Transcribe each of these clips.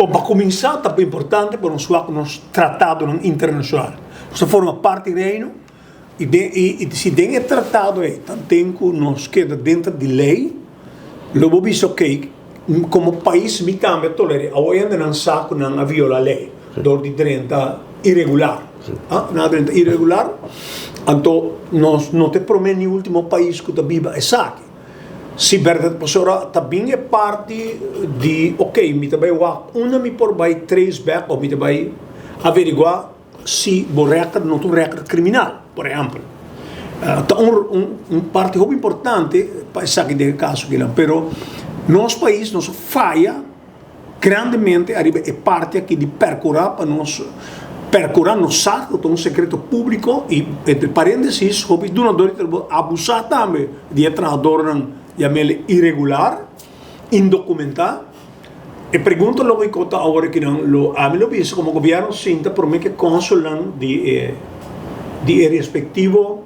Bon, pa kuminsá ta importante pa nos wak nos tratadonan internashonal. Nos ta forma parti Reino i den i si den e tratado ei tanten ku nos keda denter di lei lo bo bisa okey komo pais mi tambe a toler'é. Awor hende nan sa ku nan a viola lei dor di drenta iregular. Nan a drenta iregular anto nos no ta e promé ni ultimo pais ku ta biba esaki. Si berdad pasobra ta bin e parti di ok mi ta bai wak unda mi por bai trace back of mi ta bai averigua si bo record no ta un record criminal por ehempel. Ta un un parti hopi importante pa esaki den e caso kinan pero nos pais nos a faya Grandemente ariba e parti aki di percura pa nos percura nos sa cu ta un secreto publico y entre parentesis hopi dunador di trabou abusa tambe di e trahadornan yamele iregular, indocumenta. E pregunta logico ta awor aki nan lo ami lo bisa como gobierno sinta prome cu e consulnan di e di e respectivo.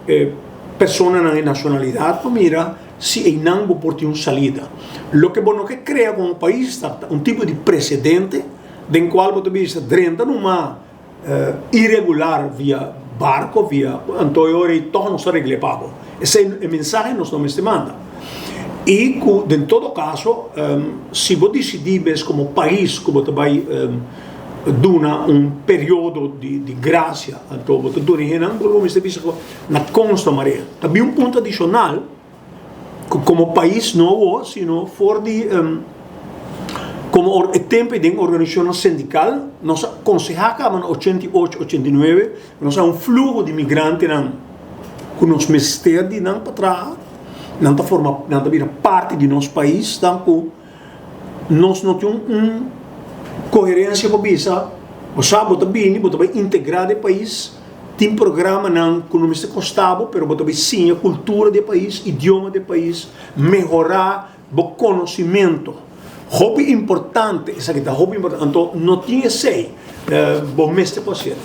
E personanan e nashonalidat pa mira si einan bo por tin un salida. Loke bo no ke krea komo pais ta un tipo di presedente den kual bo ta bisa drenta numa iregular via barko via anto e ora ei tòg nos ta regl'é pa bo. Esei e mensahe nos no mester manda. I ku den todo kaso si bo disidí mes komo pais ku bo ta bai duna un periodo di gracia anto bo ta duna e hendenan bo lo mester bisa cu na consta marea. Ta bin un punto adicional cu como pais no awo sino for di como e tempo ey den organisacionnan sindical nos a conseha caba na 88, 89 nos a un fluho di migrantenan cu nos mester di nan pa traha nan ta forma nan ta bira parti di nos pais tan cu Nos no tin un koherensia pa bisa, bo sa bo ta bini, bo ta bai integrá den pais, tin programanan ku no mester kosta bo, pero bo ta bai siña kultura di e pais, idioma di e pais, mehorá bo konosimentu. Hopi importante, esaki ta hopi importante, anto no tin esei, bo mester por hasié.